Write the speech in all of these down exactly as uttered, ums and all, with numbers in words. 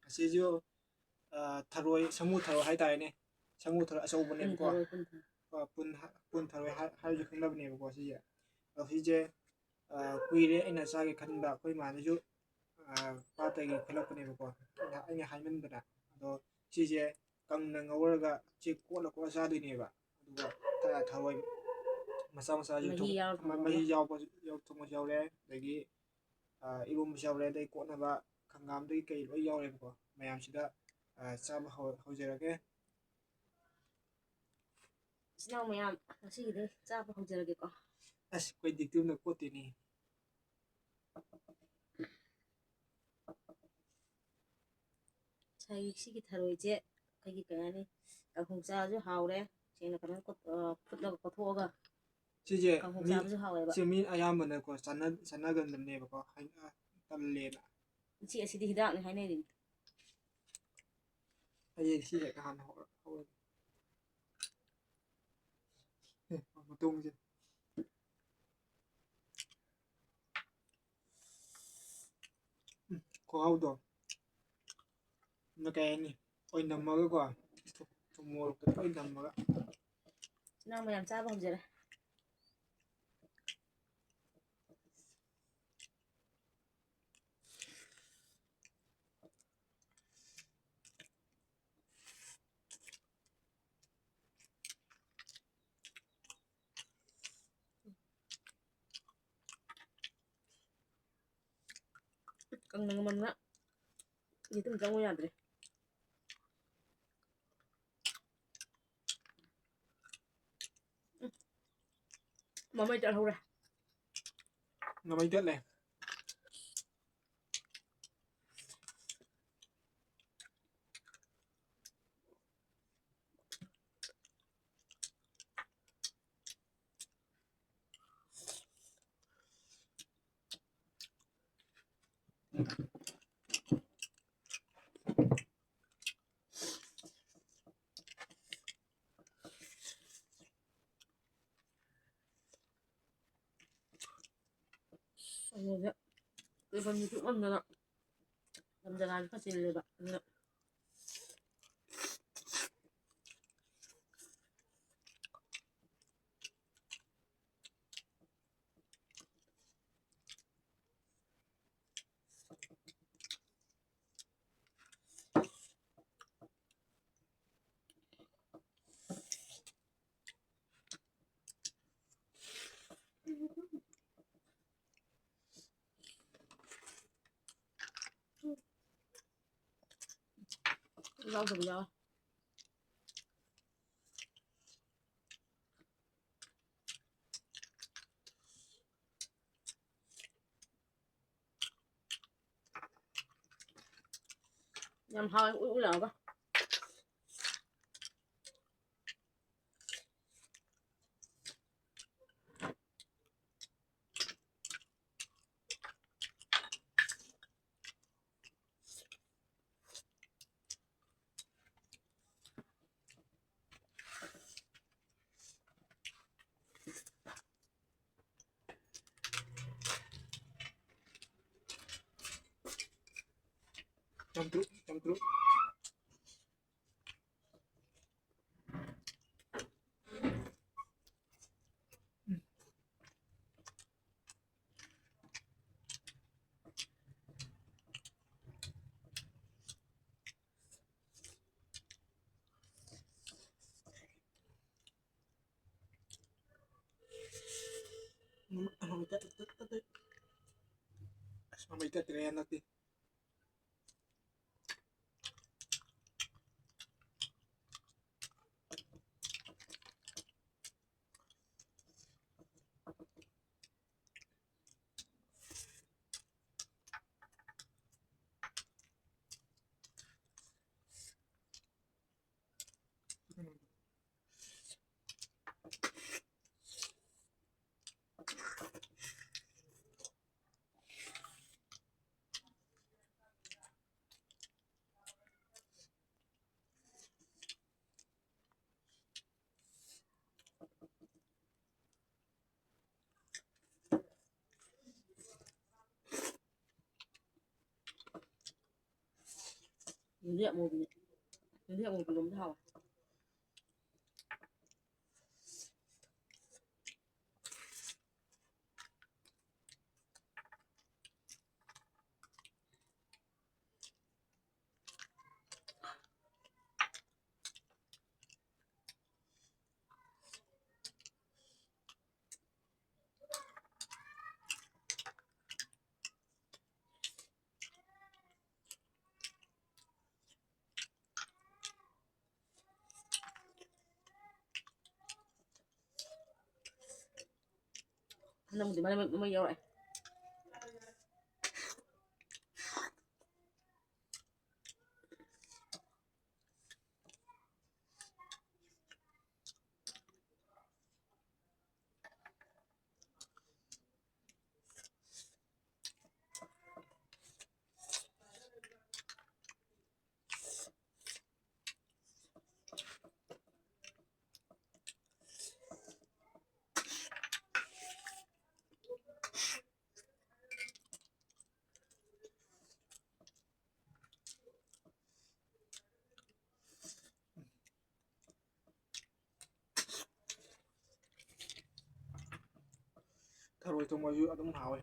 ꯑꯁꯤꯁꯨ, ꯑ, ꯊꯔꯣꯏ, ꯁꯃꯨ ꯊꯔꯣꯏ ꯍꯥꯏꯇꯥꯔꯦꯅꯦ꯫ ꯁꯃꯨ ꯊꯔꯣꯏ ꯑꯆꯧꯕꯅꯦꯕꯀꯣ꯫ ꯄꯨꯟ ꯊꯔꯣꯏ, ꯄꯨꯟ ꯊꯔꯣꯏ꯫ ꯑ, ꯄꯨꯟ ꯍ-, ꯄꯨꯟ ꯊꯔꯣꯏ ꯍꯥꯏ-, ꯍꯥꯏꯔꯁꯨ ꯈꯪꯅꯕꯅꯦꯕꯀꯣ ꯁꯤꯁꯦ꯫ ꯑꯗꯣ ꯁꯤꯁꯦ, ꯑ, ꯀꯨꯏꯔꯦ ꯑꯩꯅ ꯆꯥꯒꯦ ꯈꯟꯕ꯫ ꯑꯩꯈꯣꯏ ꯏꯃꯥꯅꯁꯨ, ꯑ, ꯄꯥꯠꯇꯒꯤ ꯈꯨꯠꯂꯛꯄꯅꯦꯕꯀꯣ꯫ ꯑꯩꯅ, ꯑꯩꯅ ꯍꯥꯏꯃꯟꯗꯅ꯫ ꯑꯗꯣ ꯁꯤꯁꯦ ꯀꯪꯅ ꯉꯧꯔꯒ ꯁꯤ ꯀꯣꯠꯂ ꯀꯣꯠꯂ ꯆꯥꯗꯣꯏꯅꯦꯕ꯫ ꯑꯗꯨꯒ ꯊ-, ꯊꯔꯣꯏ ꯃꯆꯥ ꯃꯆꯥꯁꯨ ꯃꯍꯤ ꯊꯣꯡ-, ꯌꯥꯎꯔ ꯃ-, ꯊꯣꯡꯕ ꯃꯍꯤ ꯑꯃ꯫ ꯌꯥꯎꯕꯁꯨ ꯌꯥꯎ-, ꯊꯣꯡꯕꯁꯨ ꯌꯥꯎꯔꯦ꯫ ꯑꯗꯒꯤ, ꯑ, ꯏꯔꯣꯝꯕꯁꯨ ꯌꯥꯎꯔꯦ꯫ ꯑꯗꯩ ꯀꯣꯠꯅꯕ ꯍꯪꯒꯥꯝꯗꯒꯤ ꯀꯩ ꯂꯣꯏ ꯌꯥꯎꯔꯦꯕꯀꯣ꯫ ꯃꯌꯥꯝꯁꯤꯗ, ꯑ, ꯆꯥꯕ ꯍꯧ-, ꯍꯧꯖꯔꯒꯦ꯫ ꯏꯆꯤꯟ ꯏꯅꯥꯎ ꯃꯌꯥꯝ, ꯉꯁꯤꯒꯤꯗꯤ ꯆꯥꯕ ꯍꯧꯖꯔꯒꯦꯀꯣ꯫ ꯑꯁ, ꯑꯩꯈꯣꯏ ꯗꯤꯛꯇꯨꯅ ꯀꯣꯠꯇꯣꯏꯅꯤ꯫ ꯉꯁꯥꯏꯒꯤ ꯁꯤꯒꯤ ꯊꯔꯣꯏꯁꯦ ꯑꯩꯈꯣꯏꯒꯤ ꯀꯩ ꯍꯥꯏꯅꯤ, ꯀꯥꯡꯍꯧ ꯆꯥꯔꯁꯨ ꯍꯥꯎꯔꯦ, ꯁꯦꯡꯅ ꯐꯖꯅ ꯀꯣꯠ-, ꯑ, ꯐꯨꯠꯂꯒ ꯀꯣꯠꯊꯣꯛꯑꯒ ꯁꯤꯁꯦ ꯀꯥꯡꯍꯧ ꯃꯤ, ꯆꯥꯕꯁꯨ ꯍꯥꯎꯋꯦꯕ꯫ ꯁꯤ ꯃꯤ ꯑꯌꯥꯝꯕꯅꯀꯣ ꯆꯥꯟꯅ-, ꯆꯥꯟꯅꯒꯟꯕꯅꯦꯕꯀꯣ, ꯍꯥꯏꯅ ꯇꯜꯂꯦꯅ꯫ ꯁꯤ ꯑꯁꯤꯗꯤ ꯍꯤꯗꯥꯛꯅꯤ ꯍꯥꯏꯅꯔꯤꯅꯤ꯫ ꯑꯩ ꯁꯤ ꯍꯦꯛ ꯍꯥꯟꯅ ꯍꯧꯔ-, ꯍꯧꯔꯒꯦ꯫ ꯑꯦ, ꯃꯇꯣꯡꯁꯦ꯫ ꯎꯝ, ꯈꯨꯍꯥꯎꯗꯣ꯫ ꯑꯗ ꯀꯩ ꯍꯥꯏꯅꯤ? ꯑꯣꯏꯅꯝꯃꯒꯀꯣ꯫ ꯊꯨꯝ ꯃꯣꯔꯣꯛꯇ ꯂꯣꯏ ꯅꯝꯃꯒ꯫ ꯏꯅꯥꯎ ꯃꯌꯥꯝ ꯆꯥꯕ ꯍꯧꯖꯔꯦ꯫ ꯀꯪꯅ ꯉꯝꯃꯝꯅ ꯌꯦꯇꯨꯝ ꯆꯪꯉꯨ ꯌꯥꯗ꯭ꯔꯦ꯫ ꯎꯝ꯫ ꯃꯃꯩ ꯇꯠꯍꯧꯔꯦ꯫ ꯃꯃꯩ ꯇꯠꯂꯦ꯫ ꯑꯗꯨꯗ ꯇꯦꯕꯜꯁꯦ ꯄꯤꯛꯃꯟꯗꯅ ꯂꯝ ꯖꯒꯥꯁꯨ ꯈꯔ ꯆꯤꯜꯂꯦꯕ, ꯑꯗꯨꯅ꯫ ꯌꯥꯎꯗꯕ ꯌꯥꯎꯋꯦ꯫ ꯌꯥꯝ ꯍꯥꯎꯋꯦ, ꯎꯏ ꯎꯏ ꯂꯥꯎꯔꯒ꯫ ꯆꯝꯇ꯭ꯔꯨꯛ, ꯆꯝꯇ꯭ꯔꯨꯛ꯫ ꯃꯃꯩ ꯇꯠ-, ꯇꯠ-, ꯇꯠ-, ꯇꯠ-, ꯑꯁ, ꯃꯃꯩ ꯇꯠꯇ꯭ꯔꯦ ꯍꯟꯗꯛꯇꯤ꯫ ꯌꯦꯟꯗꯦꯝ ꯑꯃꯨꯕꯤꯅꯦ꯫ ꯌꯦꯟꯗꯦꯝ ꯑꯃꯨꯕꯤꯔꯣꯝꯗ ꯍꯥꯎꯋꯦ꯫ ꯍꯟꯗꯛ ꯃꯔꯛ ꯃꯔꯛ ꯌꯥꯎꯔꯛꯑꯦ꯫ ꯊꯔꯣꯏ ꯊꯣꯡꯕꯁꯨ ꯑꯗꯨꯝ ꯍꯥꯎꯋꯦ꯫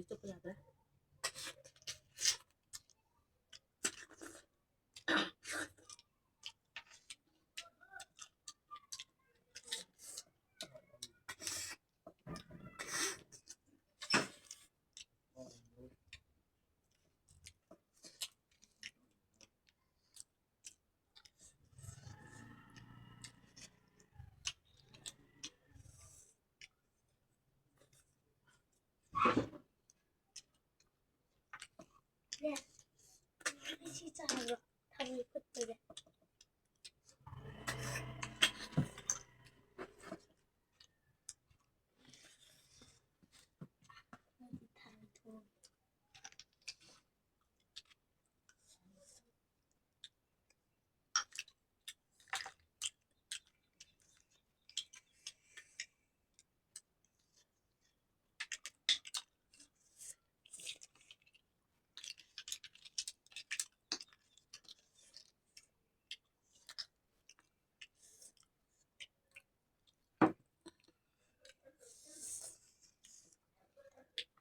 ꯆꯨꯞꯄ ꯌꯥꯗ꯭ꯔꯦ꯫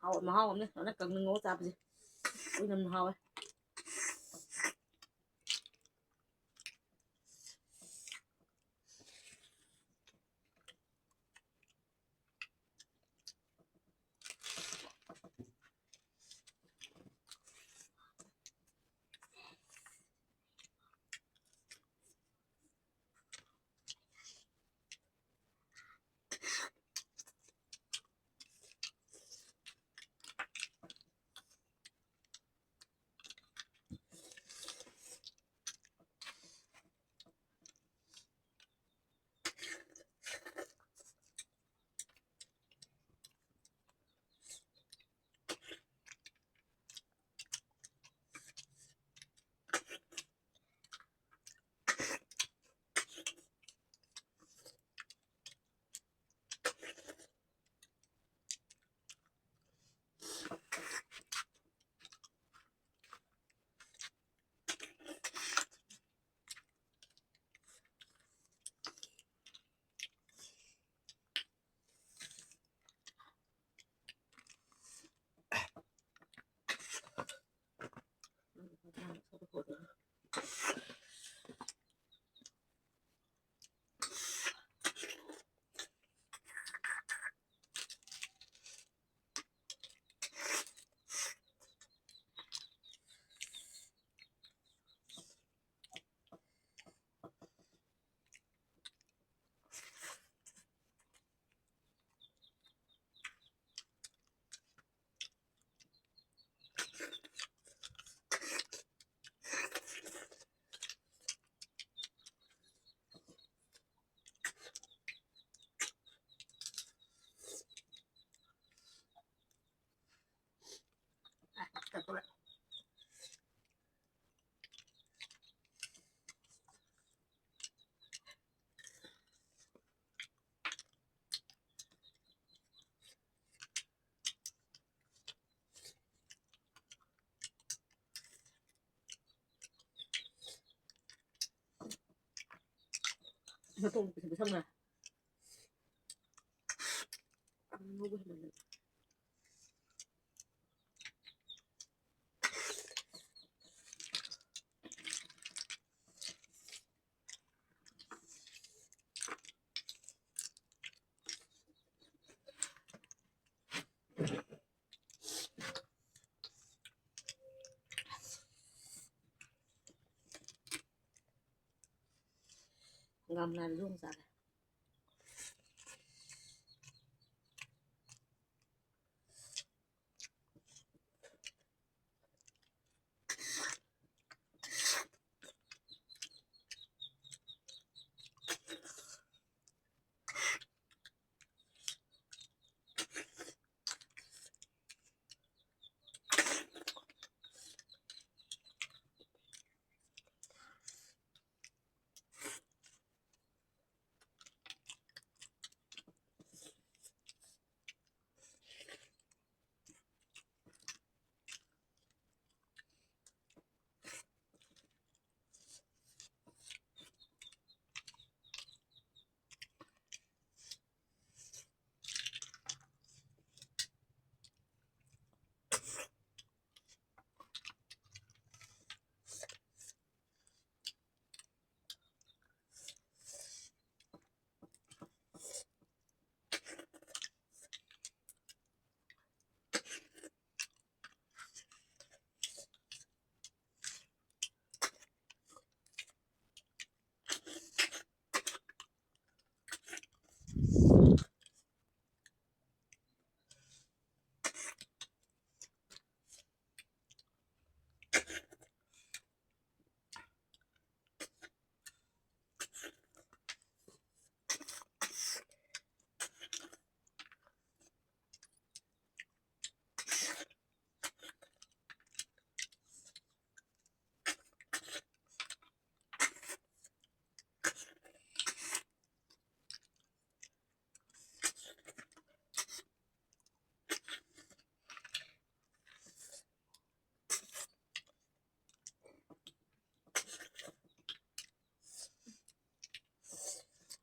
ꯍꯥꯎ, ꯃꯍꯥꯎ ꯑꯃꯅꯦ꯫ ꯁꯨꯃꯥꯏꯅ ꯀꯪꯅ ꯉꯧꯔ ꯆꯥꯕꯁꯦ꯫ ꯑꯣꯏꯅꯝꯅ ꯍꯥꯎꯋꯦ꯫ ꯃꯇꯣꯡ ꯄꯤꯁꯛ ꯄꯤꯁꯛꯅ ꯉꯧꯕ ꯍꯦꯟꯃꯟꯗꯅ꯫ ꯍꯪꯒꯥꯝ ꯃꯅꯥꯗꯨꯁꯨ ꯑꯃꯨꯛ ꯆꯥꯒꯦ꯫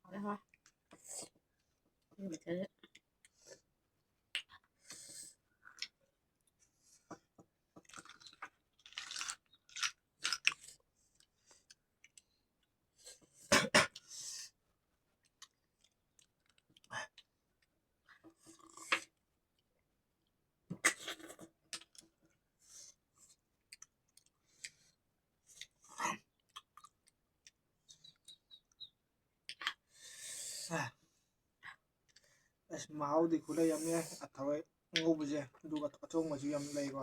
ꯍꯣꯏ, ꯍꯣꯏ꯫ ꯎꯝ, ꯐꯖꯅ꯫ ꯑꯁ, ꯃꯍꯥꯎꯗꯤ ꯈꯨꯂꯩ ꯑꯃꯅꯦ, ꯑꯊꯔꯣꯏ ꯉꯧꯕꯁꯦ, ꯑꯗꯨꯒ ꯑꯊꯣꯡꯕꯁꯨ ꯌꯥꯝ ꯂꯩꯀꯣ꯫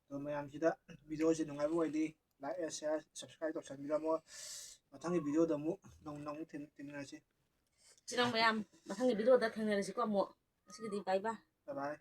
ꯑꯗꯣ ꯃꯌꯥꯝꯁꯤꯗ video ꯁꯦ ꯅꯨꯡꯉꯥꯏꯕ ꯑꯣꯏꯔꯗꯤ like, share, subscribe ꯇꯧꯁꯟꯕꯤꯔꯝꯃꯣ꯫ ꯃꯊꯪꯒꯤ video ꯗ ꯑꯃꯨꯛ ꯅꯧꯅ ꯑꯃꯨꯛ ꯊꯦꯡ-, ꯊꯦꯡꯅꯔꯁꯤ꯫ ꯆꯤꯔꯪ ꯃꯌꯥꯝ, ꯃꯊꯪꯒꯤ video ꯗ ꯊꯦꯡꯅꯔꯁꯤꯀꯣ ꯑꯃꯨꯛ꯫ ꯉꯁꯤꯒꯤꯗꯤ bye bye꯫ Bye bye꯫